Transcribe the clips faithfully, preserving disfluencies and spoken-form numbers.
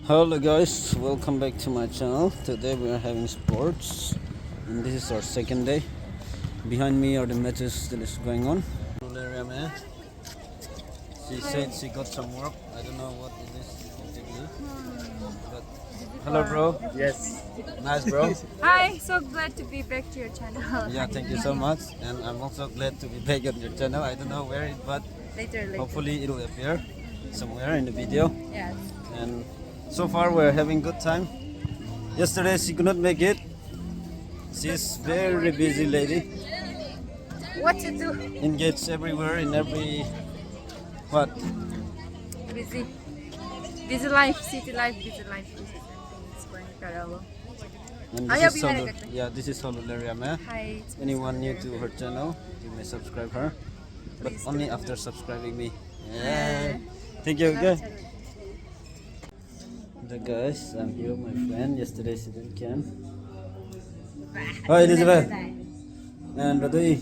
Hello guys, welcome back to my channel. Today we are having sports, and this is our second day. Behind me are the matches that is going on. She said she got some work. I don't know what it is exactly. But hello, bro. Yes. Nice, bro. Hi, so glad to be back to your channel. Yeah, thank you so much. And I'm also glad to be back on your channel. I don't know where it, but later, later. Hopefully it will appear somewhere in the video. Yes. And so far we're having good time. Yesterday she could not make it. She's very busy lady. What to do? Engaged everywhere in every what? Busy. Busy life, city life, busy life. This is something that's going parallel. And I this hope is you had a Solo, good time. Yeah, this is Solo Leriame. Hi, it's Anyone new Mister to her channel, you may subscribe her, but please only do. After subscribing me. Yeah. Yeah. Thank you. Love again. Each other. The guys, I'm here with my friend. Yesterday she didn't came. Hi, Elizabeth. And Radui.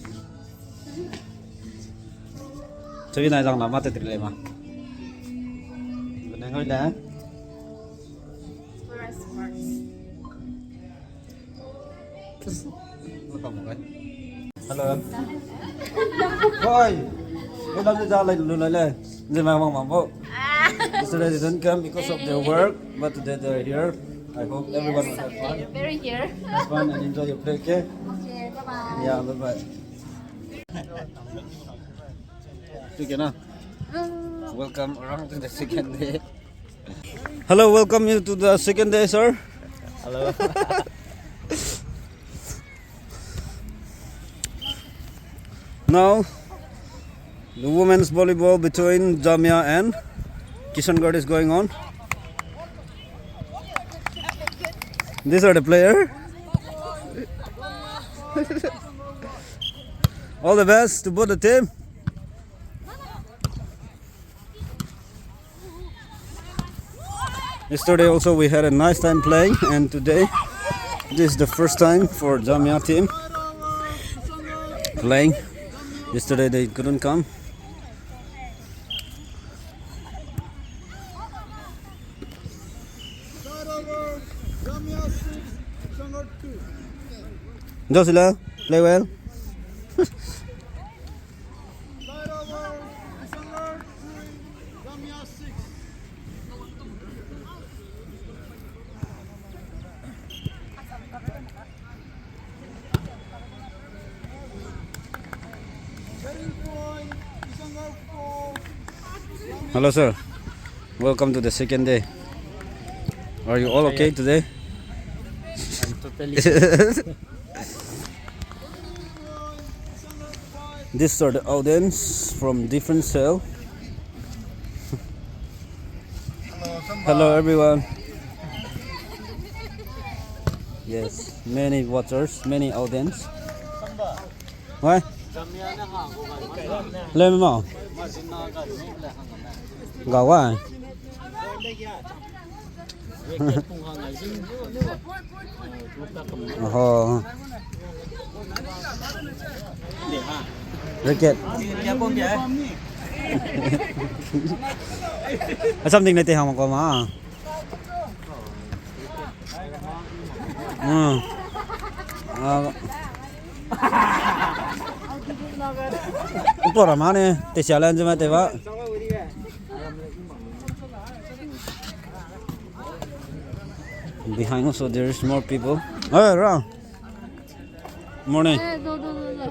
Chagi nai lang na ma te trile ma. Bene ngoi le. Hello. Hi. Hello, hello, hello. Yesterday they didn't come because of their work, but today they're here. I hope everyone will have fun. Very here. Have fun and enjoy your play, okay? Okay, bye-bye. Yeah, bye-bye. Okay na. Welcome around to the second day. Hello, welcome you to the second day, sir. Hello. Now, the women's volleyball between Jamia and Kishangarh is going on. These are the player. All the best to both the team. Yesterday also we had a nice time playing, and today this is the first time for Jamia team playing. Yesterday they couldn't come. Josila, play well. Hello, sir. Welcome to the second day. Are you all okay today? I'm totally These are the audience from different cell. Hello, everyone. Yes, many watchers, many audience. Why? Lem ma. Gawa. Oho. Racket. Asam ding ne te hang ko ma. Hmm. Ah. Upo ra ma ne, te sia lan je ma te ba. Behind also there is more people. Hey, Ra. Morning. Eh, go, go, go, go.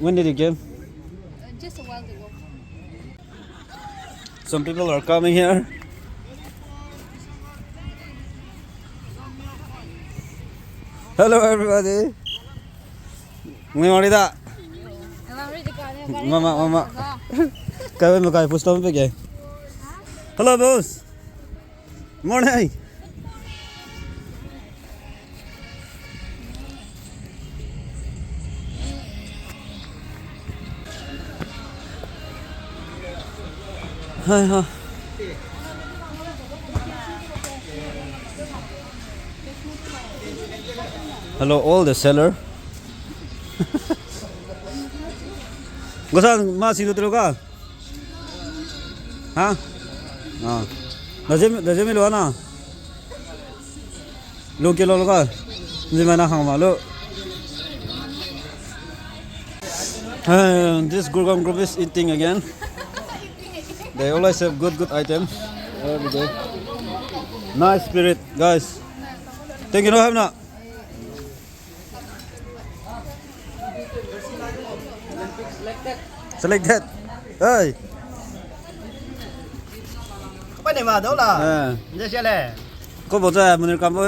When did you came? Uh, just a while ago. Some people are coming here. Hello, everybody. Ngai mari da. Mama, mama. Kai me kai push to pe ke. Hello, boss. Morning. Hi, hi. Hello, all the seller. Gosan, ma si lu telo ka? Ha? Ah. Da zemi, da zemi lu na. Lu ke lo lo ka. Zemi na hang ma lu. And this Gurgaon group is eating again. They always have good, good items every day. Nice spirit, guys. Thank you, no, have na. Selected. Hey. Apa ni ma dau la? Eh. Nje sia le. Ko bo cha Munirkam bo.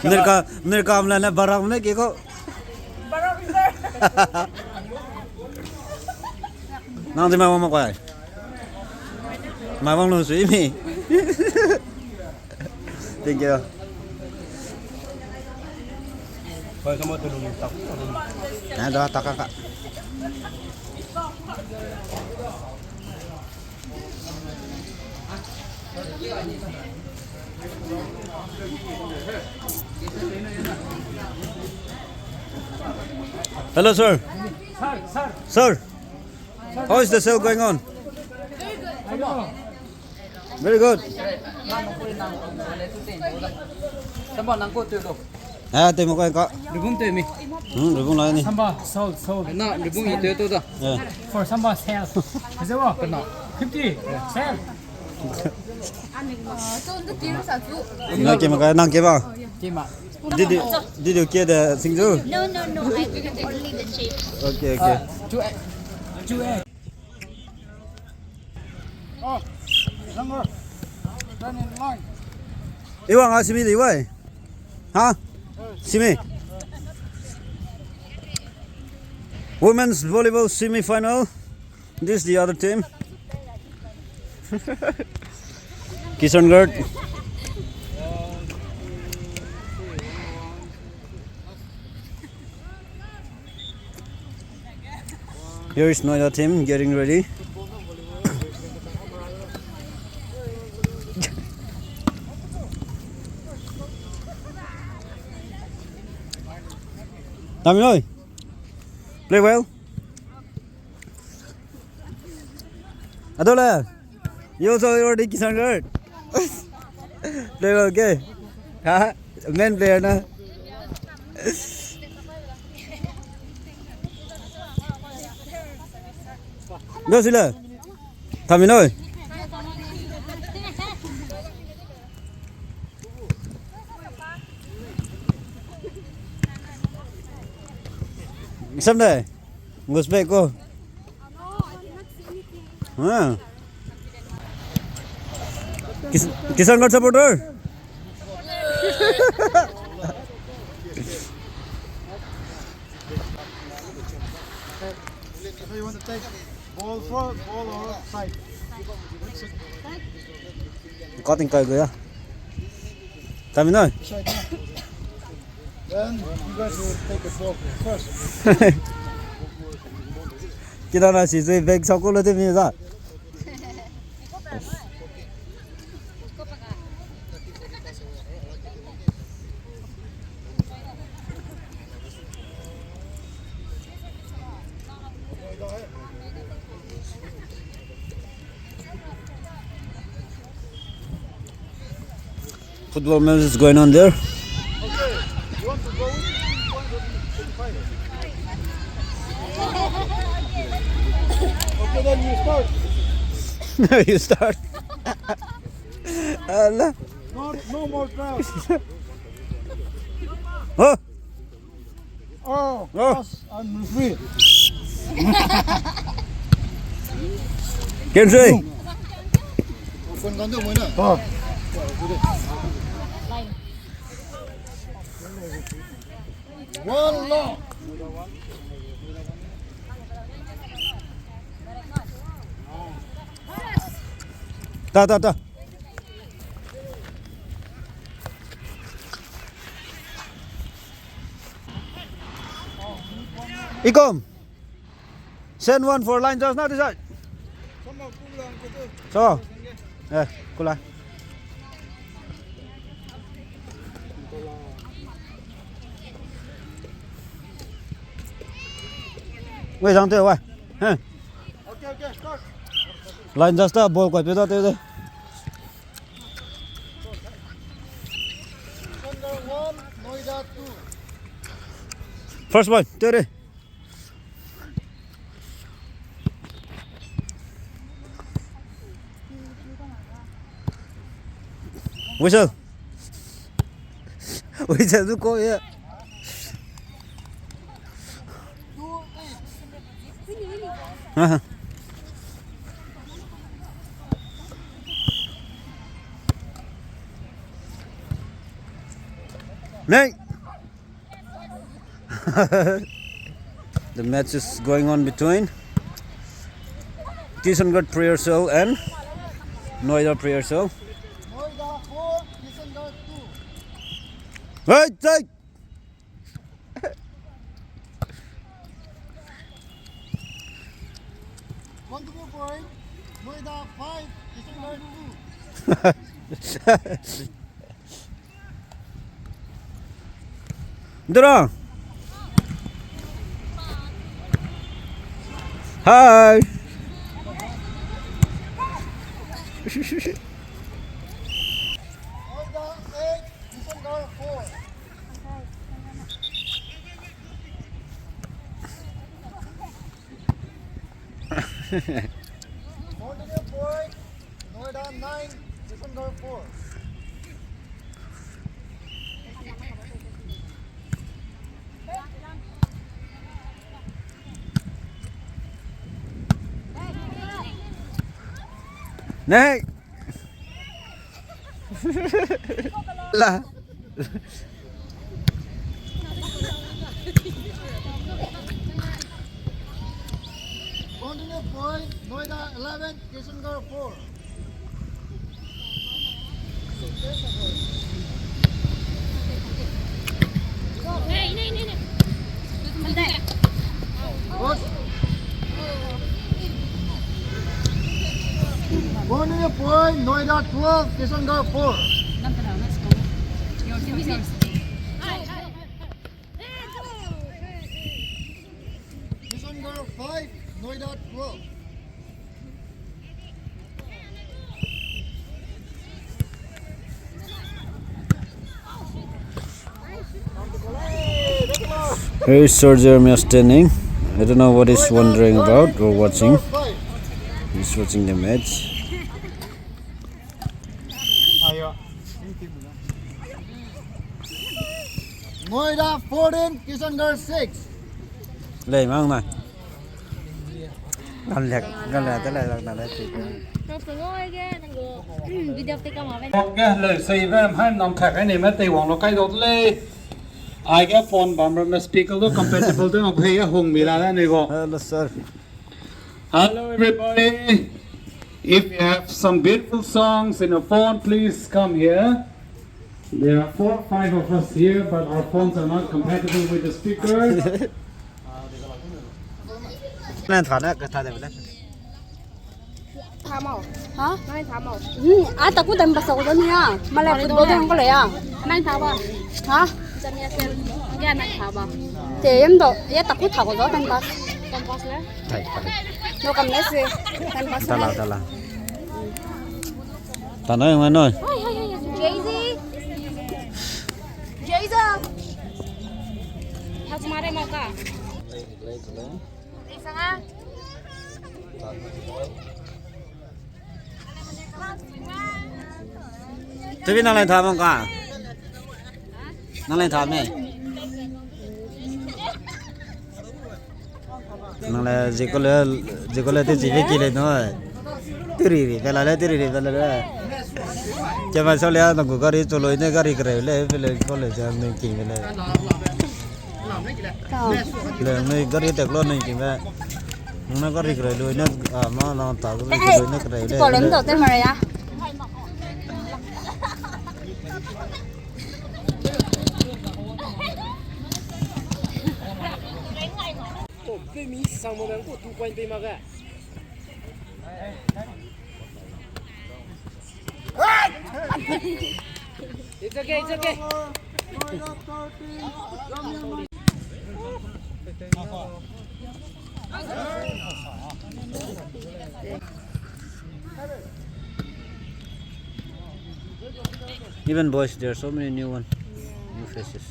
Munirkam, Munirkam la na Barak ne ke ko. Barak sir. Nang di ma ma kwai. Ma bang lu sui mi. Thank you. Hoi, kamu tu lu tak. Na da tak ka. Hello, sir. Sir, sir. Sir, how is the sale going on? Very good. Samba nang ko teu lo. Ah, teu mo ko ka. Ribung teu mi. Hmm, ribung lai ni. Samba, sold, sold. Na, ribung i teu to da. Yeah. For samba sale. Is it what? Kena. Fifty. Sale. Na ke ma ka, nang ke ba? Ke ma. Did you, did you get the singju? No, no, no, I didn't, only the chips. Okay, okay. Uh, two egg. Two egg. Oh, number. Stand in line. Iwang a simi di wai. Ha? Simi. Women's volleyball semi-final. This is the other team. Kishangarh. Here is Noida team getting ready. Tamiloi, play well. Adole, you also already Kishangarh. Play well, okay? Ha? Main player na. Ndo sila. Tamiloi. Sam dai. Ngusbeko. Ah. Kis-, Kishangarh supporter. If you want to take ball for, ball or side. Cutting kai gaya. Tamiloi. Side na. Then you guys will take a ball first. Kina na si zui bag sa ko lo de mi za. Football match is going on there. Okay, you want to go in? Okay, then you start. You start. Ala. No, no more crowd. Oh. Oh, oh. Pass and referee. Kense. Oh. One law. Ta, ta, ta. Ikom. Send one for line just now this side. So. Eh, kula. Wei, zang te, wei. Huh. Okay, okay, start. Line just a ball koi pe da te de. First one, tere. Whistle. Whistle du ko ye. Nei. The match is going on between Kishangarh Prayer Cell and Noida Prayer Cell. Noida four, Kishangarh two. Hey, take! Continue point. Noida five, Kishangarh two. Dura. Hi. Noida eight, Kishangarh four. Continue point, Noida nine, Kishangarh four. Nei. La. Continue point, Noida eleven, Kishangarh four. Continue point, Noida twelve, Kishangarh four. Kishangarh five, Noida twelve. Here is Sir Jeremiah standing. I don't know what he's wondering about or watching. He's watching the match. Noida fourteen, Kishangarh six. Lei mang na. Gan lek, gan lek, te lei lang na lei ti. Nang sungoi ge, nang go. Video te kama ben. Oke, lei sei be, hai nam thak ai ni me tei wang lo kai dot lei. Aige phone bam ram me speaker du compatible du nok hei hung mi la da ni go. Hello, sir. Hello, everybody. If you have some beautiful songs in your phone, please come here. There are four, five of us here, but our phones are not compatible with the speakers. Nang thane ka tha de bele. Tha mau. Ha? Nang tha mau. Hmm, a taku dan basa ko ni ya. Malai football dan ko le ya. Nang tha ba. Ha? Jam ya sel. Ya nang tha ba. Te yam do, ya taku tha ko do dan ba. Dan ba le. Thai, thai. No kam ne se. Dan ba. Tala, tala. Tanoi, nganoi. Jay-Z. Jay-Z. Hak mare mauka. Isanga. Tebi nang lai tha mong ka? Nang lai tha me? Nang lai zikole, zikole te zibe ki le no. Tiri ri, pela le, tiri ri, pela le. Kema sau le, nang gu gari choloi ne gari kereu le, pele kole jam ne ki le. Ka. Le, nui gari tek lo nui ki me. Nui gari kereu lui ne, a, ma na ta gari kereu lui ne kereu le. Problem do te mara ya. Oh, pe mi sang mo bang ko two point pe ma ga. It's okay, it's okay. Even boys, there are so many new one, new faces.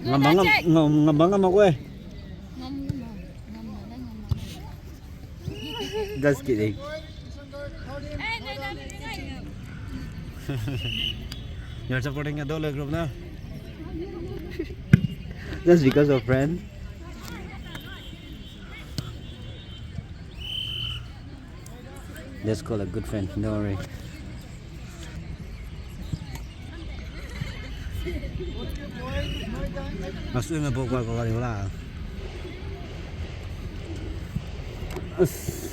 Ngam, ngam, ngam, ngam, ngam, ngam, ngam. Just kidding. You're supporting a Dole group now? Just because of friend? Let's call a good friend, don't worry. Mas ui me bok ba ko gari wala. Us.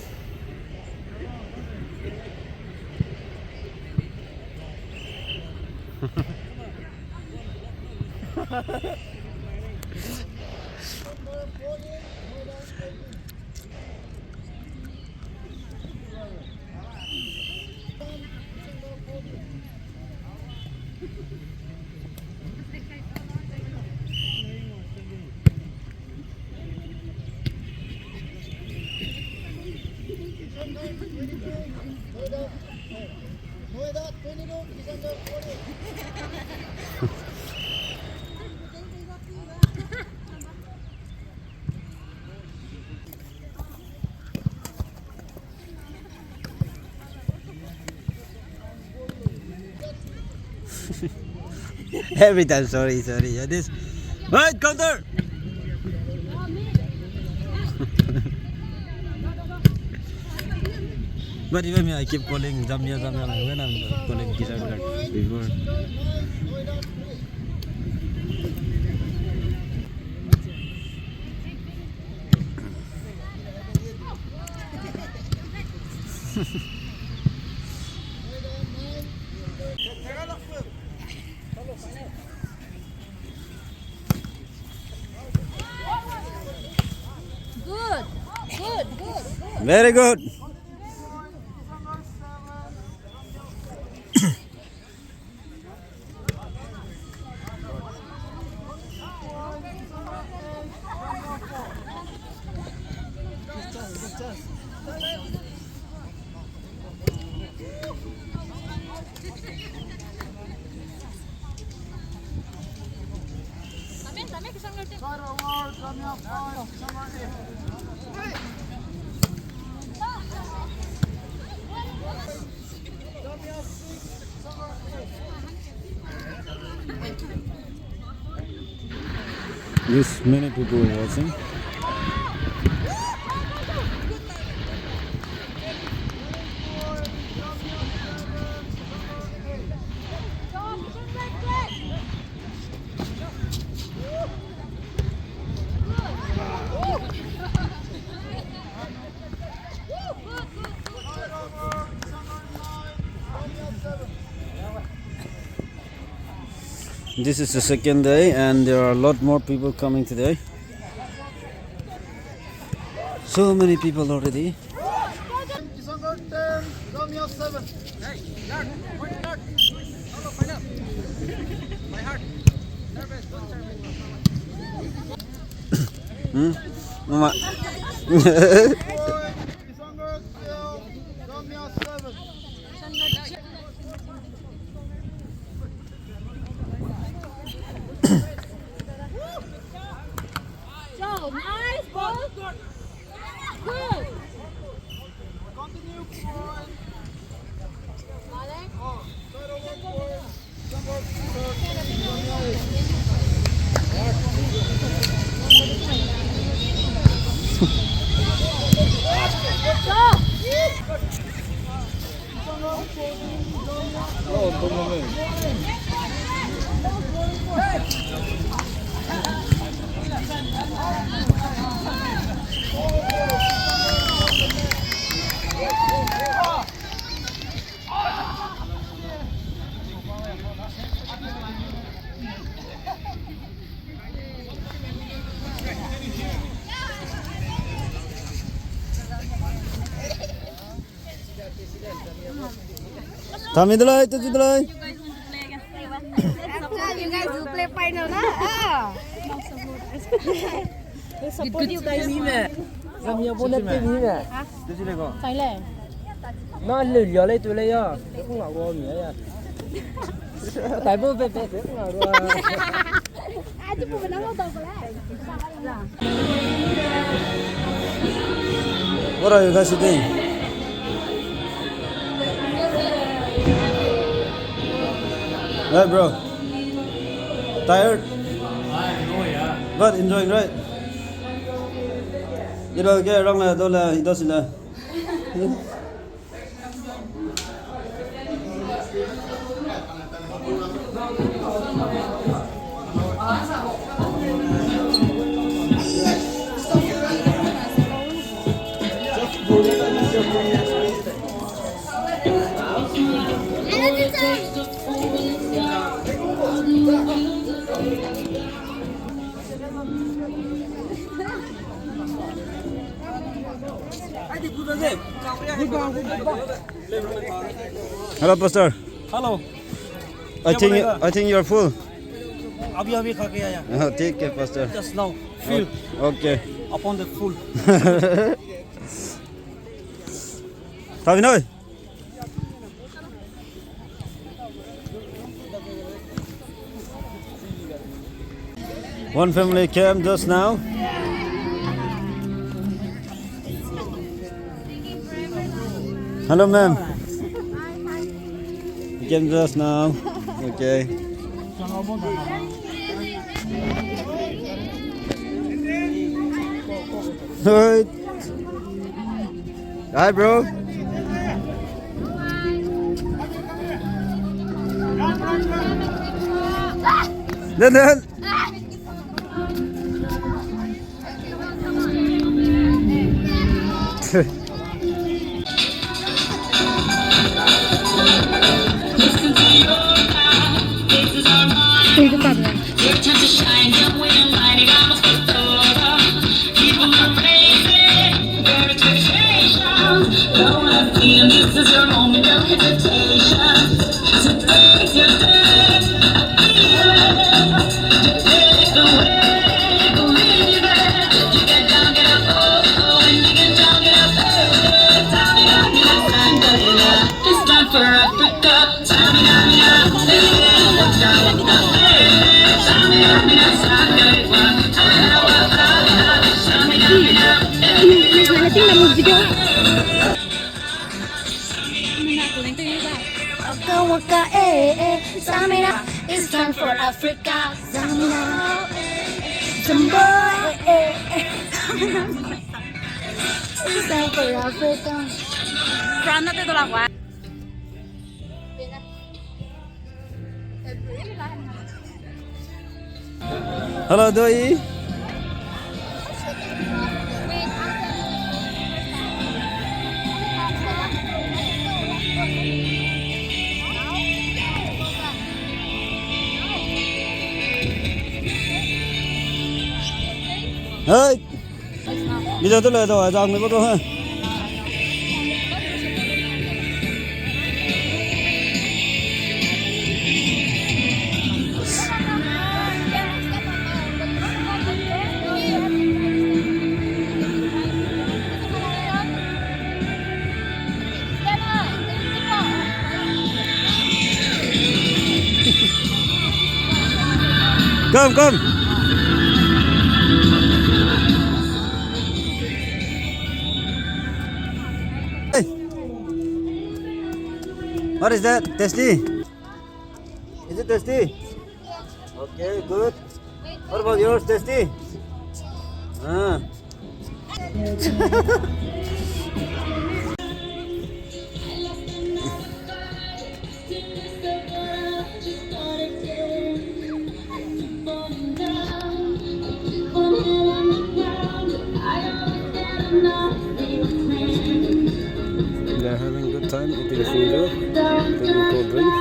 Every time, sorry, sorry. Yeah, this. Right, counter. But even me, I keep calling Jamia, Jamia, like, when I'm calling Kishan before. Good. Good, good, good. Very good. Yes, many people watching. This is the second day, and there are a lot more people coming today. So many people already. Hmm? Mama. Joe, nice ball. Good. Tami de lai, tu de lai. You guys will play final, huh? Ah. We support you guys. Kami ya bo ne pe mi me. Sai le. Na le ya le tu le ya. Ku nga ro mi ya. Tai bo pe pe pe ku nga ro. What are you guys eating? Hey, bro. Tired? But enjoying, right? Iro ge rang le, do le, ido si le. Hello, Pastor. Hello. I think, I think you're full. अभी, अभी खा के आया। Oh, ठीक है, Pastor. Just now. Feel. Okay. Upon the full. Thavinoi. One family came just now. Hello, ma'am. You came just now. Okay. Hi. Hi, bro. Then, then. Waka waka, eh, eh, Zamina, it's time for Africa. Zamina, Zamboi, eh, eh, Zamina, it's time for Africa. Run na te dola kwa. Hello, Doi. Hey. Mi da tu le da, da mi ba tu ha. Come, come. Hey. What is that? Tasty? Is it tasty? Okay, good. What about yours? Tasty? Ah. They're having good time eating singjo, drinking cold drinks.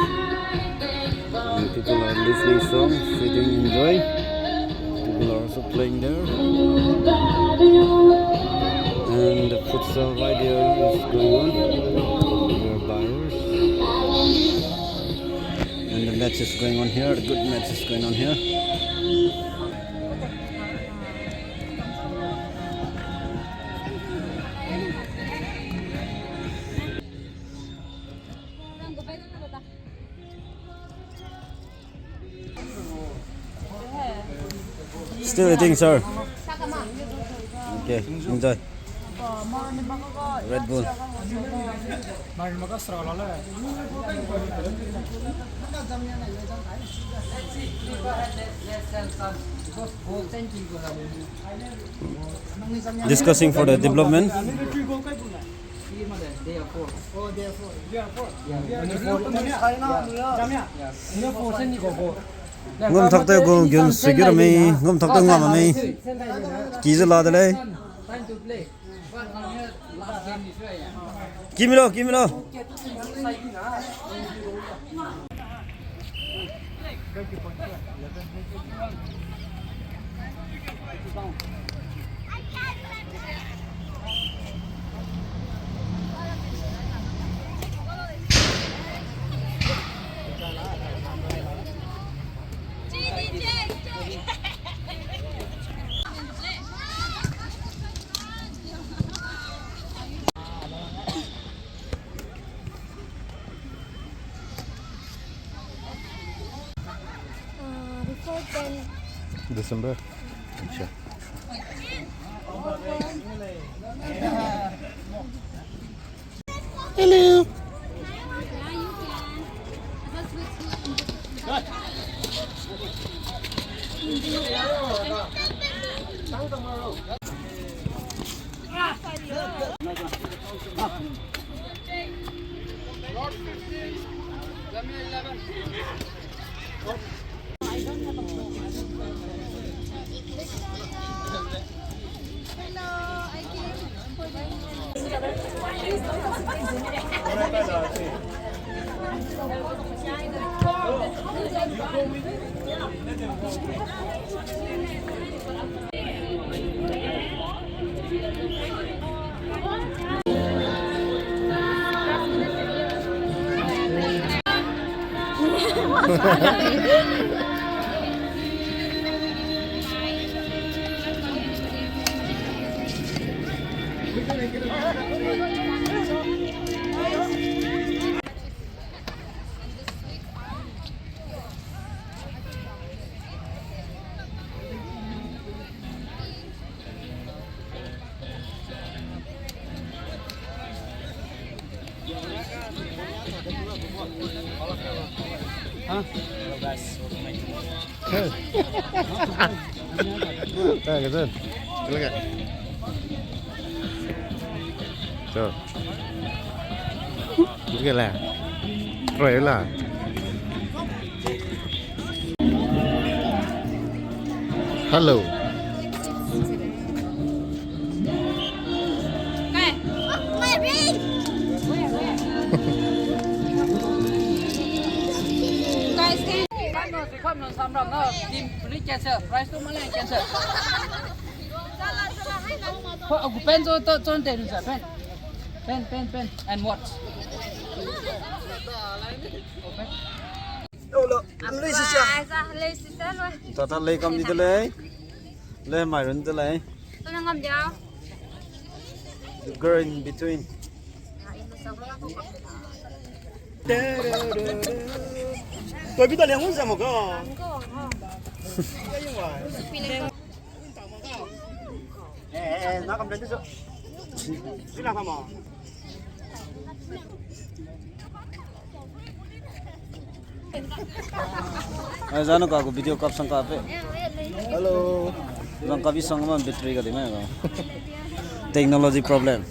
And people are listening songs, sitting, enjoying. People are also playing there. And the futsal right there is going on. There are buyers. And the match is going on here. The good match is going on here. Still eating, sir. Okay, enjoy. Red Bull. Discussing for the development. Ngum thak te gu giun sui gu ra mei, ngum thak te ngam mei. Ki ze la de lei. Kimi lo, kimi lo. Uh, before ten. December. Acha. Hello. Hello guys, welcome back to my channel. Hey. Hey, good. Look at. So. Look at that. Right, la. Hello. Guys, can you... Pen zo to, to, to, pen. Pen, pen, pen. And what? Hello, hello. Hello, sister. Hello, sister. Tata lei kam di de lei. Lei mai run de lei. Tuna ngam dia. The girl in between. Toi bi ta liang hun sa mo ka. Eh, eh, na kam de so. Sila ka mo. Ai, zanu ka gu video kap sang ka pe. Hello. Zang ka bi sang ma battery ka di ma ka. Technology problem.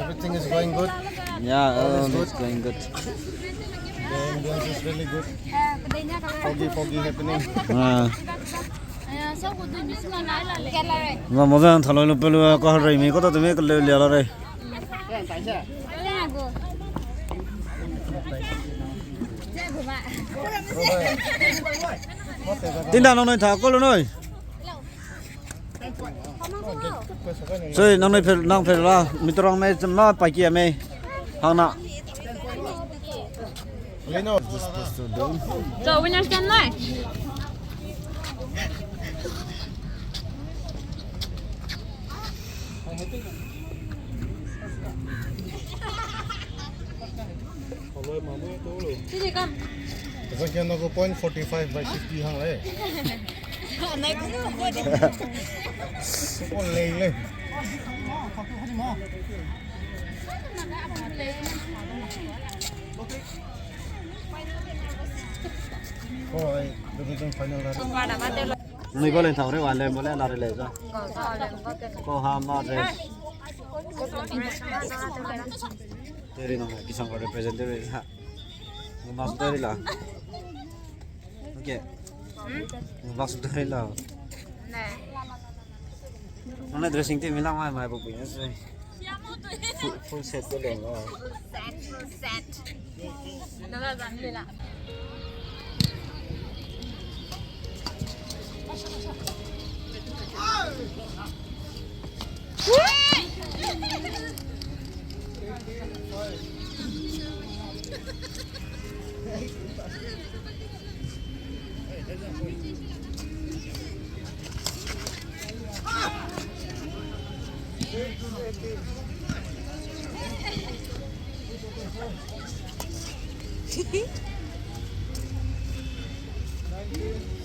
Everything is going good. Yeah, all is good. All is going good. The ambience is really good. Foggy, foggy happening. Ah. Ngam mo zang thaloi lu pe lu ka rei mi ko ta tu me ka leu lia la rei. Tinda nang noi tha ko lu noi. Soi, nang noi phel, nang phel la, mi torang me, ma pa kia me. Hang na. So, winners can lai. Sini kam. Zang kia na ko point forty five by fifty hang lai. Olei lei. Oi, dudun final la. Nui go leng tau re wa lem bo le la re le za. Ko ha ma re. Teri no kisang ko represent re ha. Ngu mas teri la. Okay. Ngu mas teri la. Ne. Nang ne dressing team mi lang mai mai bu pui ne se. Full, full set ko leng lo. Full set, full set. Nang la zang le la. Thank you.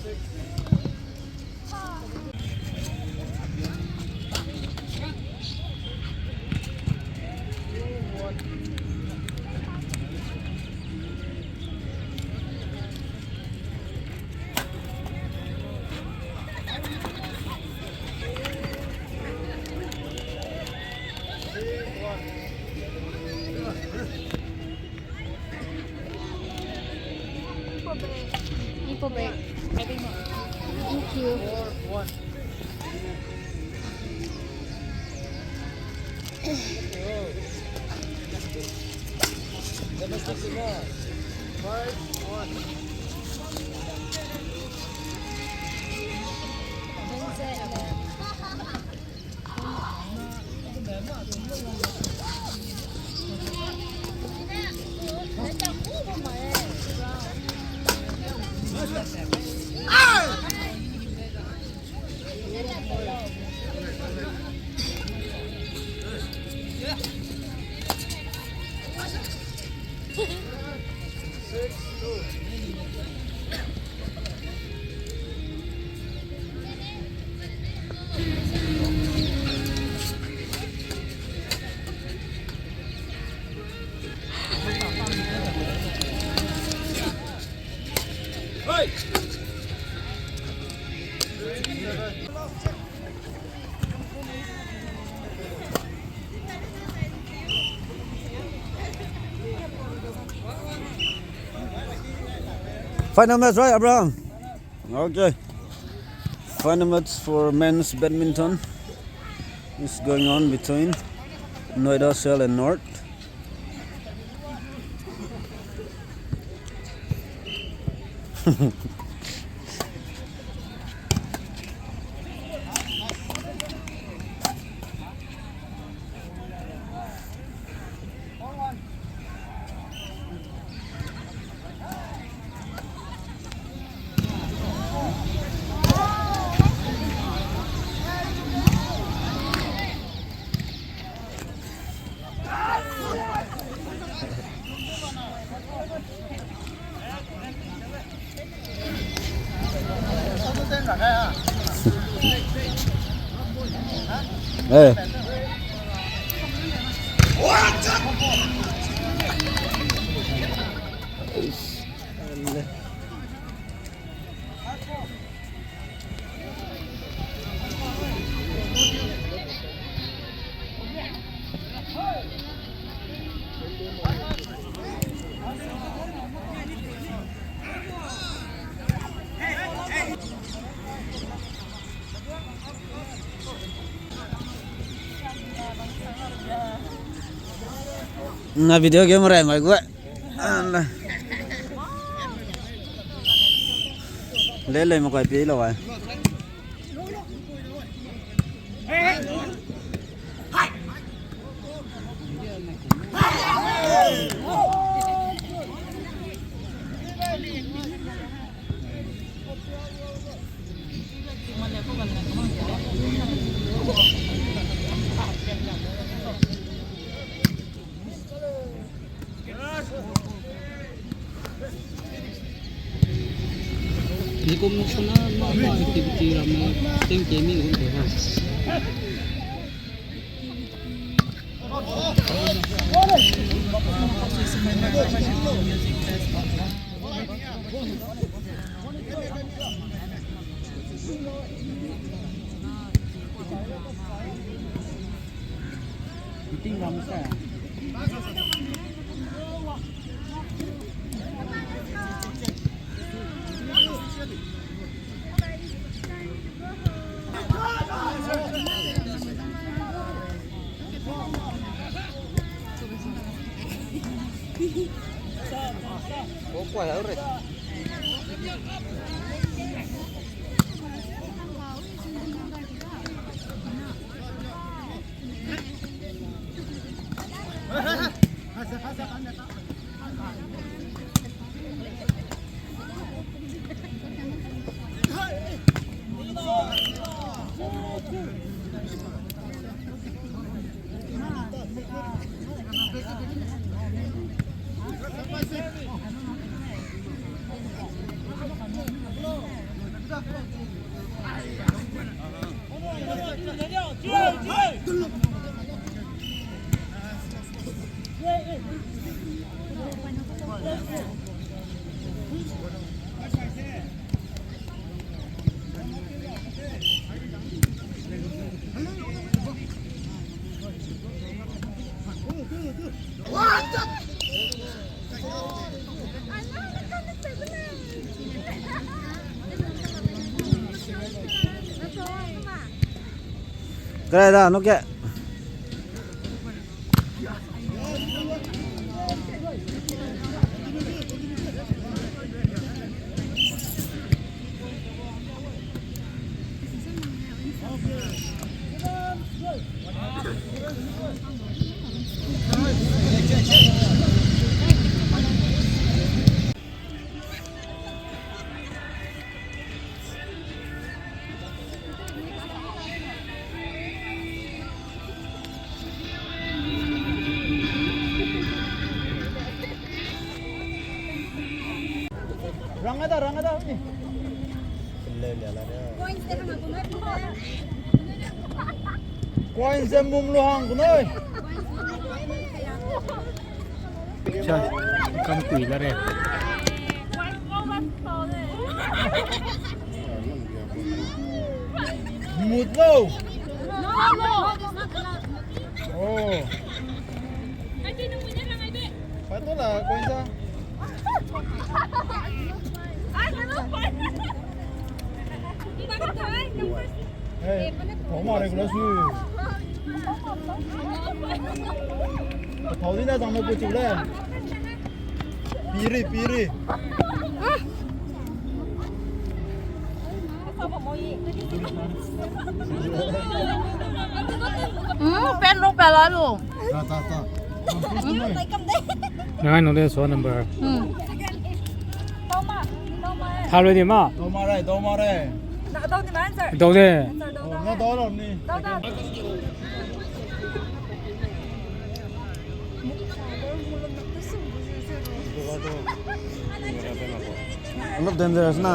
Final match, right, Abraham? Okay. Final match for men's badminton is going on between Noida South and North. Eh. Na video game rai mai gue. Ala. Le le mo kai pi lo ai. Nikum Sana ma ma activity ramme teng ke mi gun te ha. Meeting ram sa. Kere da, nuke. Rangada, rangada, ni. Coins e mum lu hang kunoi. Cha, kam kui la re. Mut lo. Oh. Pato la, coin sa. Hey, thau ma re kula su. Thau di da zang me ku chu le. Piri, piri. Hmm, pen lo, pen la lo. Ta, ta, ta. Ngai no de so number. Hmm. Thalo di ma. Dau ma re, dau ma re. Dau de. Oh, na dau lo ni. Alot dangerous na.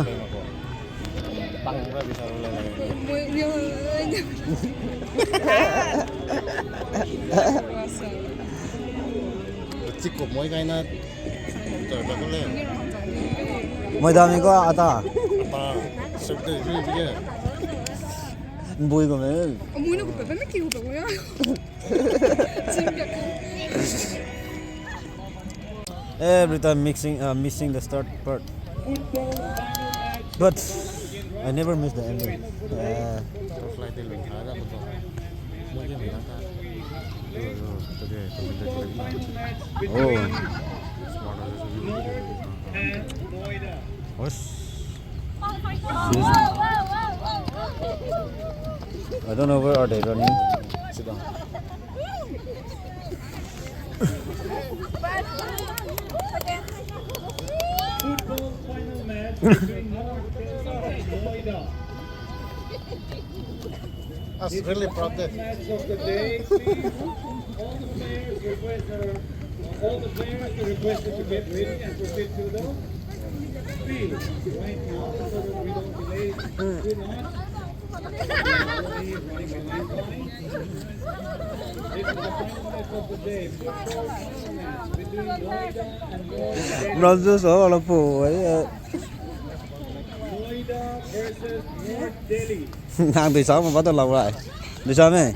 Chikop moi kai na. Moi dami ko ata. Ata. Sep de, bi, bi de. Mbui ko me. Amui na ko pe, pe me ki ko pe ko ya. Every time mixing, uh, missing the start part. But I never miss the ending. Uh, oh. Osh. I don't know where are they running. Sit down. Football final match between North Delta and Noida. That's really proud. Match of the day, please. All the players requested, all the players are requested to get ready and proceed to the Bronze so la pu, eh. Noida versus North Delhi. Nang dui sa ma ba to lau rai. Dui sa me.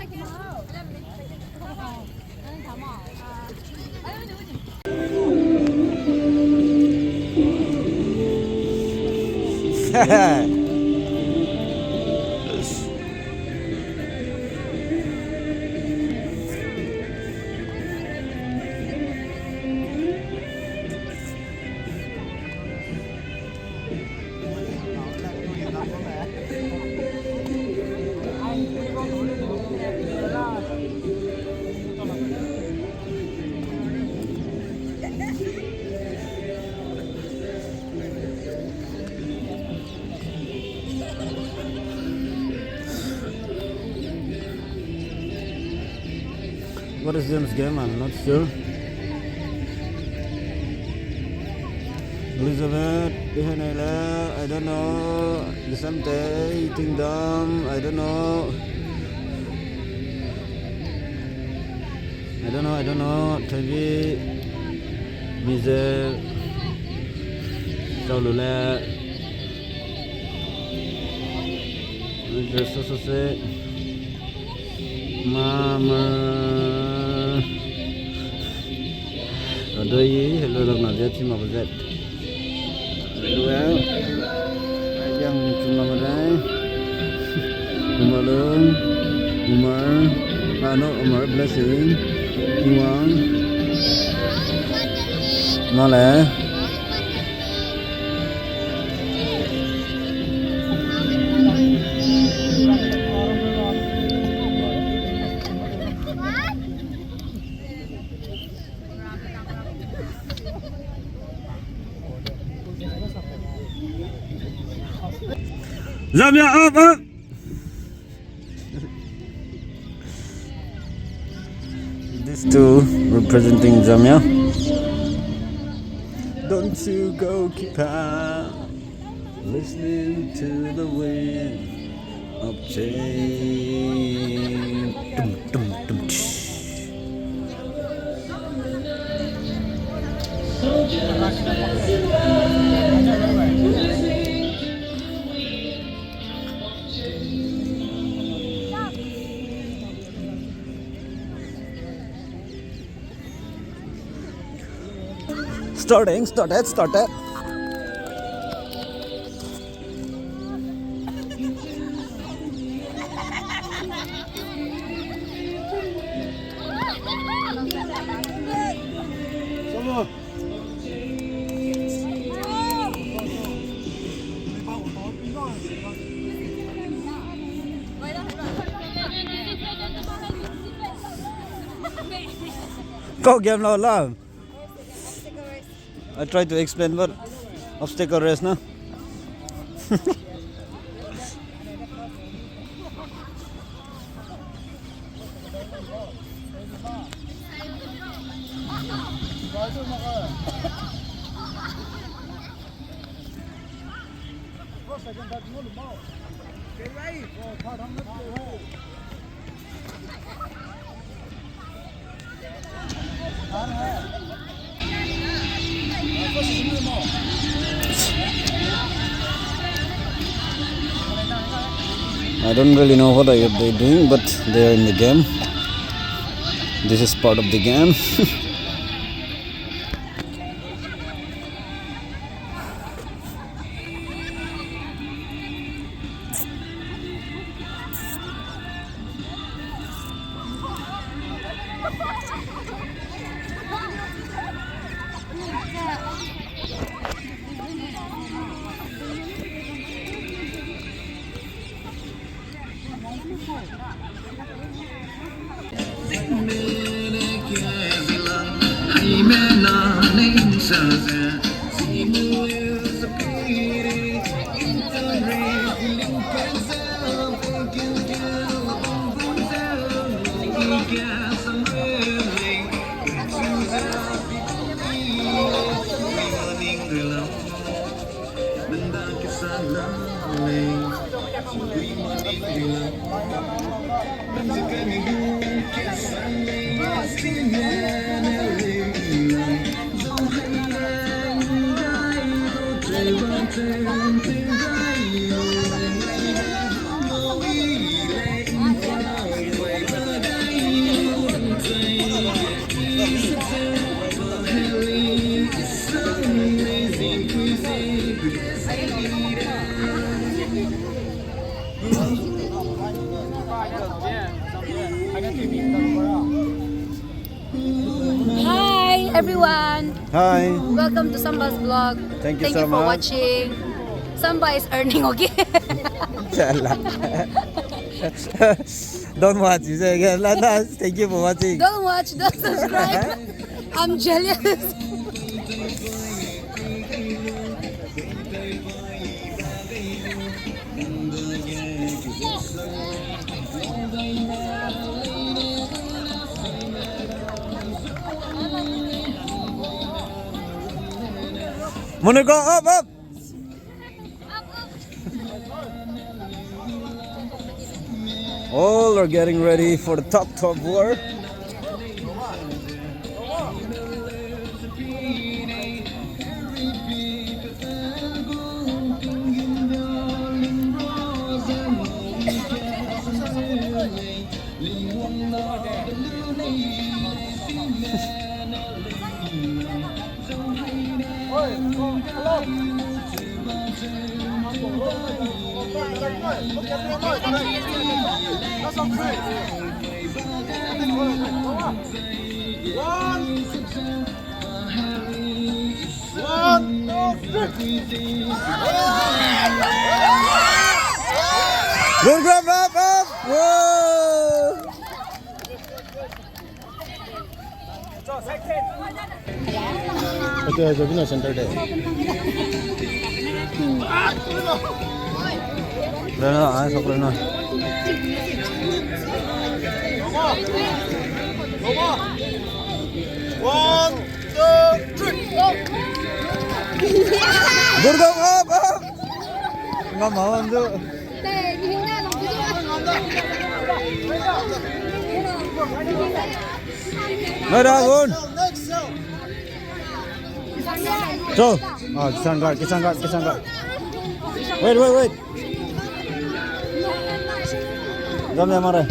What is this game? I'm not sure. Elizabeth, Ihenele, I don't know. Gisante, Kingdom, I don't know. I don't know, I don't know. Tevi, Mize, Saulule. Mize, so, so, se. Mama. Adoi, hello, lak na zet, chima ba zet. Hello, eh. Yang chuma ba dai. Umalung, Umar. Ah, no, Umar, Blessing. Kiwang. Male. Zamia up, up. These two representing Jamia. Don't you go keep on listening to the wind of change. Tum, tum, tum, tsh. Starting, started, started. Kau game lo lam. I try to explain, but obstacle race na. I don't really know what are they doing, but they are in the game. This is part of the game. Hi, everyone. Hi. Welcome to Samba's vlog. Thank you so much. Thank you for watching. Samba is earning, okay? Chala. Don't watch, you say again. Lana, thank you for watching. Don't watch, don't subscribe. I'm jealous. Monica, up, up! All are getting ready for the top, top war. One, two, three. Good grab, up, up. Whoa. Ito, ito, bina center de. Rena, ai, sok rena. One, two, three, go! Gurgam, up, up! Ngam ma wan du. Ngai ra gun. Cho. Ah, Kishan Guard, Kishan Guard, Kishan Guard. Wait, wait, wait. Jam jam mare.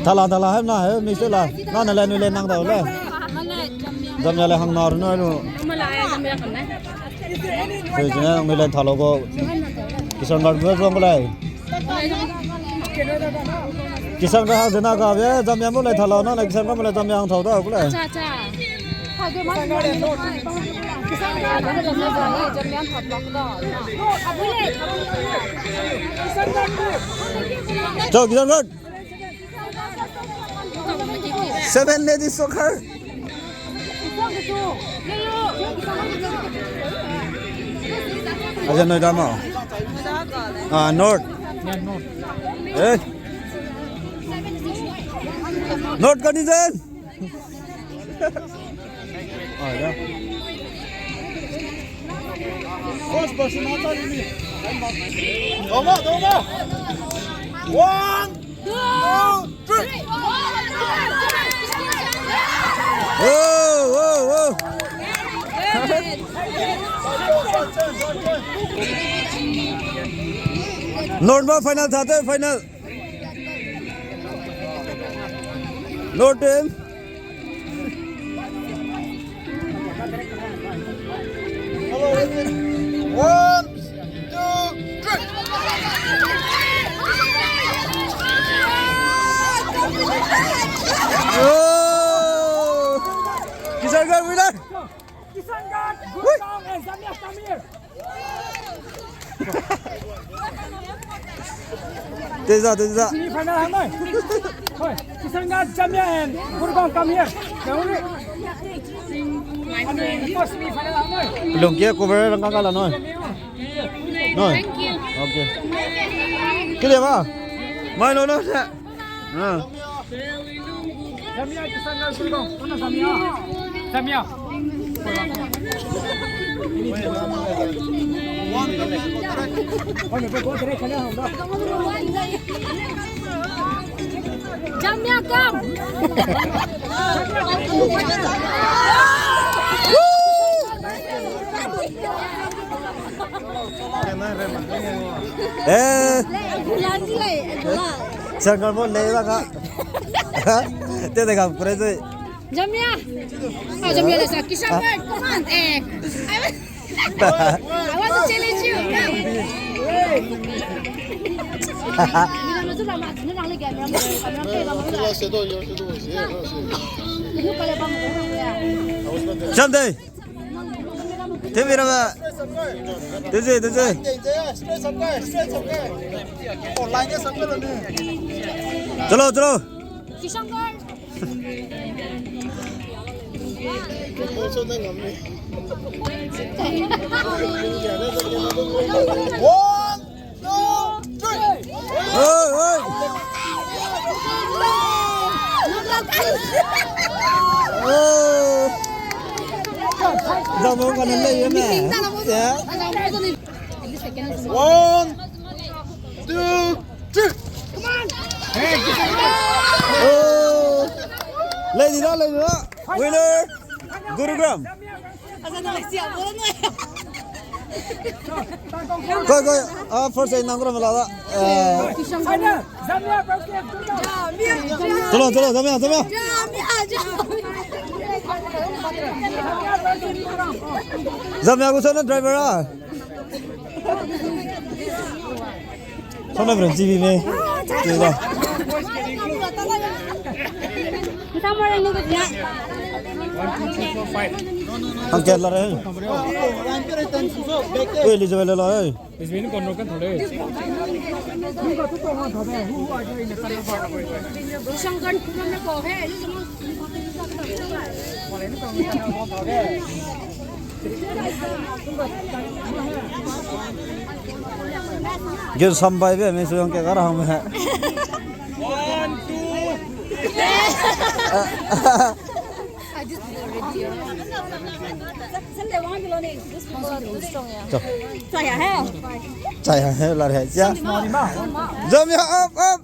Thala, thala, hem na, hem, mi se la. Na, na le, nu le, nang da le. Jam ya le hang na ru na lu. Hei, jine nang le thalo go. Kishan Guard gu zong gu lei. Kishan Guard ha zena ga be, jam ya mu le thalo na, na Kishan Guard mu le jam ya hang thau da gu lei. Acha, acha. Cho, Kishan Guard. Seven ladies soccer. Aja Noida ma. Ah, North. Eh. North contingent. Ah, ya. Doma, doma. One, two, three. Oh, oh, oh. North ba final thate, final. North team. One, two, three. Oh! Kishan Guard winner! Kishan Guard, Gurgaon and Jamia come here. Teja, teja. Semi final hang noi. Hoi, Kishan Guard, Jamia and Gurgaon come here. Pelung kia cover rang ka la noi. Noi. Thank you. Okay. Kile ba? Mai lo no sa. Ah. Jamia, Kishan Guard, Gurgaon. Mana Jamia? Jamia. Jamia, come. Eh, Sangkar mo le la ka. Te de kam kure de. Jamia. Ah, Jamia le sa, Kishan, come on. Eh. I want to challenge you. Someday. Te mi ra ba. Te je, te je. Chalo, chalo. One, two, three. Hey, hey. Oh. Zamo ka na le ye me. Yeah. One, two, three. Oh. Lady da, lady da. Winner. Gurugram. Koi, koi. Ah, first aid nang gram la da. Eh. Chalo, chalo, Jamia, Jamia. Jamia ko sana driver ah. Sana berhenti bi me. Tuda. Ang kat la re. Oi, Elizabeth la, eh. Ge sambai be me su yang ke ga ra hang me. One, two. Chaya he. Chaya he, la re, sia. Jamia, up, up.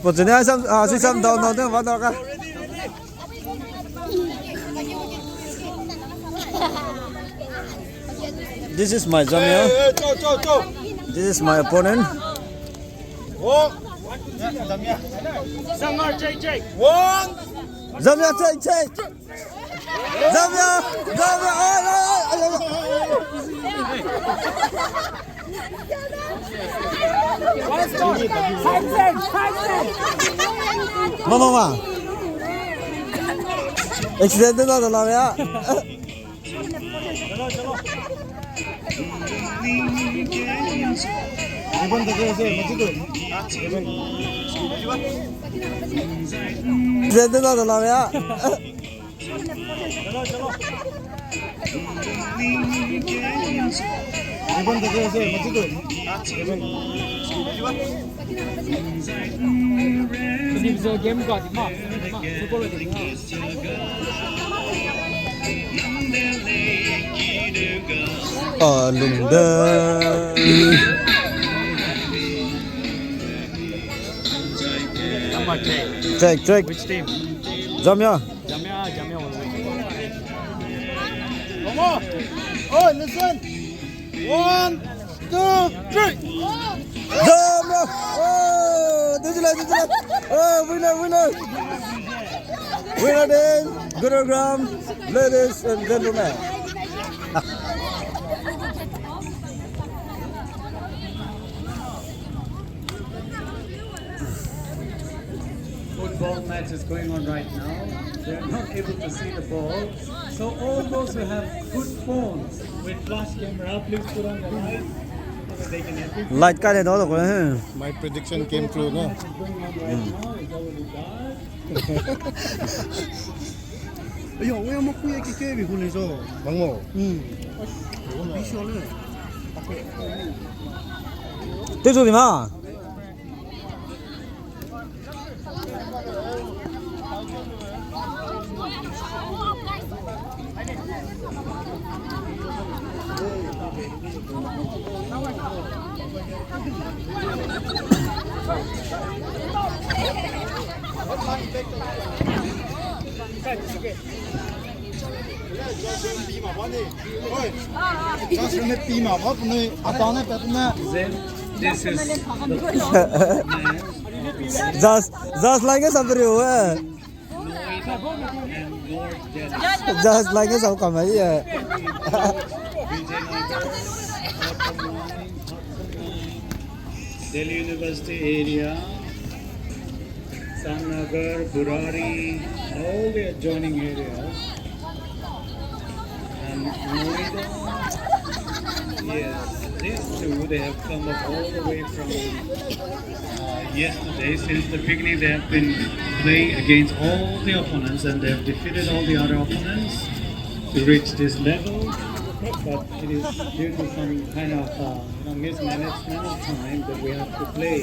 Position, ah, sam, ah, si sam down, down, down, down, ka. This is my Jamia. Hey, hey, chau, chau, chau. This is my opponent. Oh. Sangar, check, check. One. Jamia, check, check. Jamia, Jamia, ai, ai, ai, ai, ai. Mama, mama. Accident na da la ya. Accident na da la ya. Ah, lungde. Check, check. Which team? Jamia. Jamia, Jamia will win. Come on. Oh, listen. One, two, three. Jamia. Oh, dujula, dujula. Oh, winner, winner. Winner then, Gurugram, ladies and gentlemen. Football match is going on right now. They're not able to see the ball. So all those who have good phones with flash camera, please put on the light so that they can have good. Light ka le do do ko, eh. My prediction came true, no? Match is going on right now. It's already dark. Ayo, we mo kuya ki ke bi hule zo. Bang mo. Hmm. Bi so le. Te zo di ma. This is the Jas, Jas lai ge sabri hue. Jas lai ge sab kamai e. Delhi University area, Sanagar, Burari, all the adjoining areas. And Noida, yes, these two, they have come up all the way from, uh, yesterday. Since the beginning, they have been playing against all the opponents, and they have defeated all the other opponents to reach this level. But it is due to some kind of, uh, you know, mismanagement of time that we have to play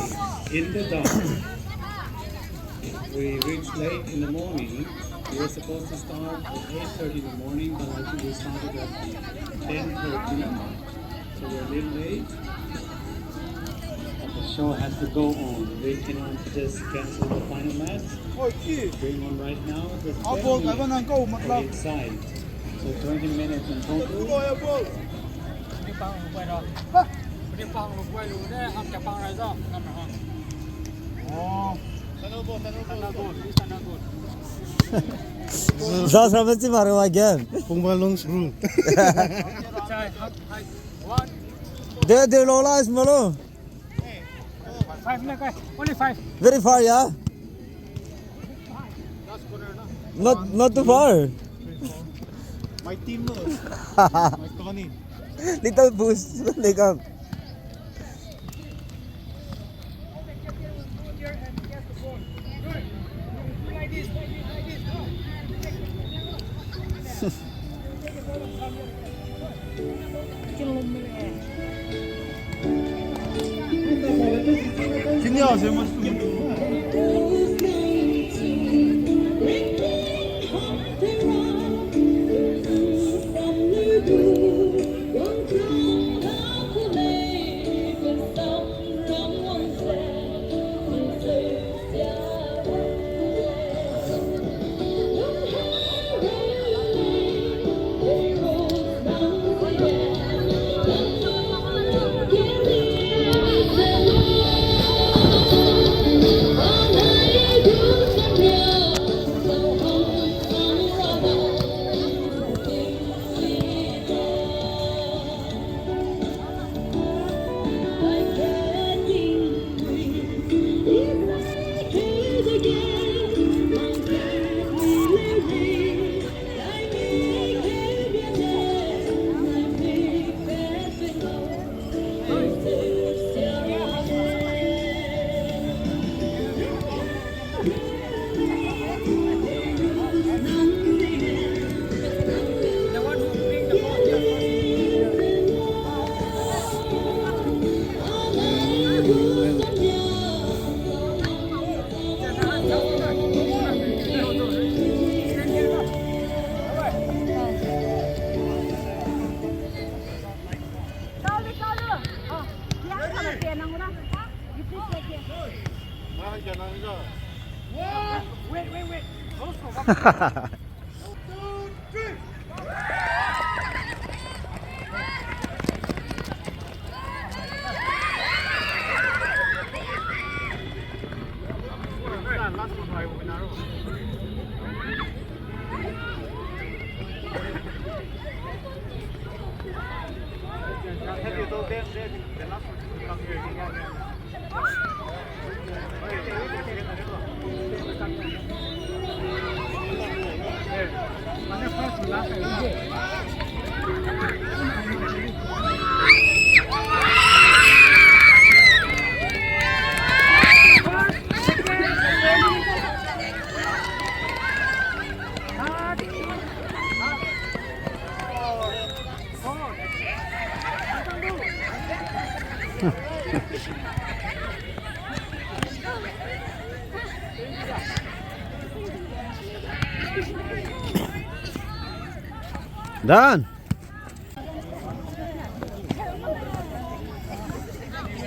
in the dark. We reached late in the morning. We were supposed to start at eight thirty in the morning, but I think we started at ten thirty. So we're a little late. But the show has to go on. We cannot just cancel the final match. Going on right now. There's ten minutes for each side. So twenty minutes in total. Za sa mesti baru again. Pungba long screw. De, de lo la is malo. Five na kai, only five. Very far, yeah? Not, not too far. My team, no. My Tony. Little boost, they come. Wait, wait, wait. Done.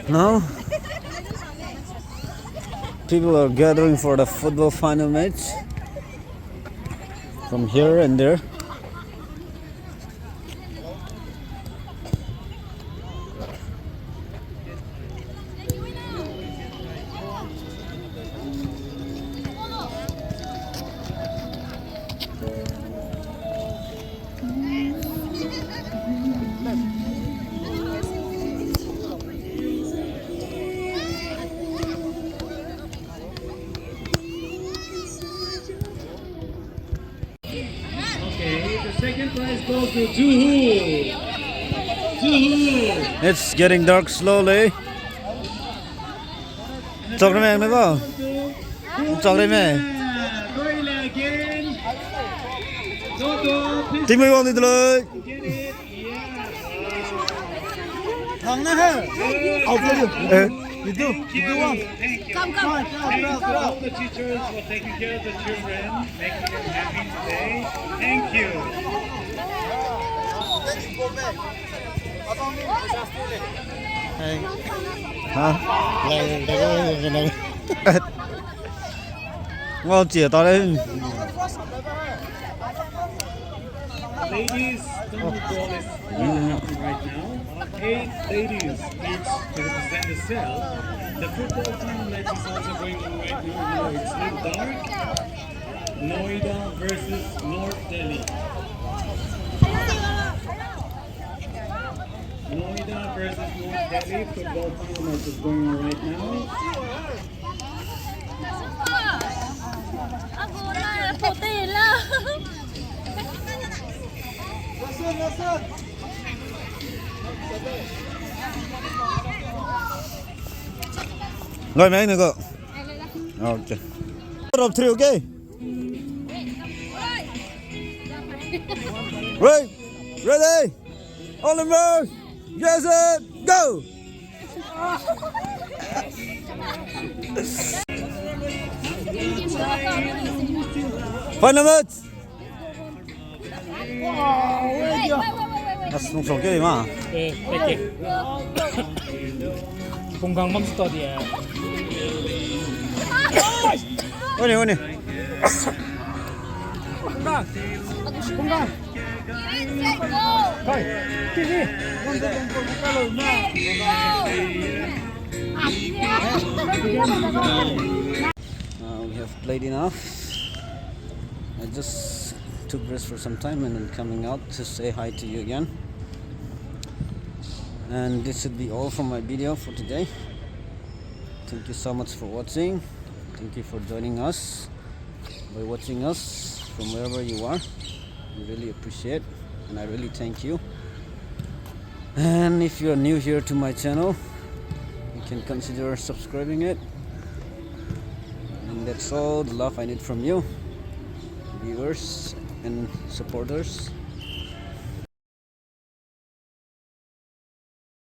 No. People are gathering for the football final match from here and there. Okay, the second prize goes to Zuhu. Zuhu. It's getting dark slowly. Chok re me, me ba? Chok re me. Ting me wang di de lei. Hang na he. I'll tell you. Eh? You do. You do one. Come, come. Thanks to all the teachers for taking care of the children, making them happy today. Thank you. Hey. Huh? Ngau chia ta lei. Ladies, the football is going to happen right now. Eight ladies each to represent the cell. The football final match is also going on right now. It's not dark. Noida versus North Delhi. Noida versus North Delhi football final match is going on right now. Ngai mai ne go. Okay. Top three, okay? Right, ready? All the members, yes, and go! Final match. As nung song ke ma. Eh, peke. Punggang mam sto dia. One, one. Punggang. Punggang. Kai. Kiri. Uh, we have played enough. I just took rest for some time and I'm coming out to say hi to you again. And this should be all for my video for today. Thank you so much for watching. Thank you for joining us by watching us from wherever you are. We really appreciate and I really thank you. And if you are new here to my channel, you can consider subscribing it. And that's all the love I need from you, viewers and supporters.